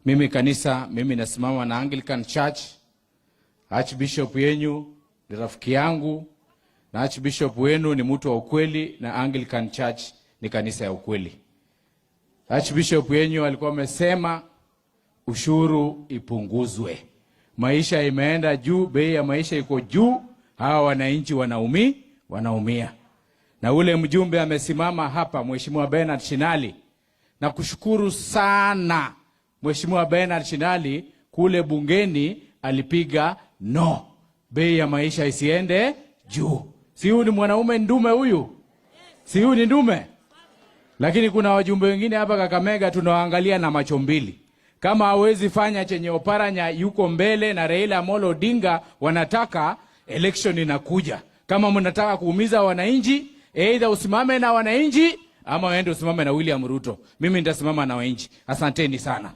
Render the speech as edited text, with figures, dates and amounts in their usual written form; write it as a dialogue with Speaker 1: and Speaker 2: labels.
Speaker 1: Mimi kanisa, mimi nasimama na Anglican Church. Archbishop yenyu ni rafiki yangu na Archbishop wenu ni mtu wa ukweli, na Anglican Church ni kanisa ya ukweli. Archbishop yenyu alikuwa amesema ushuru ipunguzwe, maisha imeenda juu, bei ya maisha iko juu, hawa wananchi wanaumia. Na ule mjumbe amesimama hapa, Mheshimiwa Bernard Shinali, na kushukuru sana Mheshimiwa Bernard Shinali, kule bungeni alipiga no, bei ya maisha isiende juu. Si huyu ni mwanaume ndume huyu? Si huyu ni ndume? Lakini kuna wajumbe wengine hapa Kakamega tunawaangalia na macho mbili. Kama hawezi fanya chenye Oparanya yuko mbele na Raila Amolo Odinga wanataka, election inakuja. Kama mnataka kuumiza wananchi, either usimame na wananchi ama uende usimame na William Ruto. Mimi nitasimama na wananchi. Asanteni sana.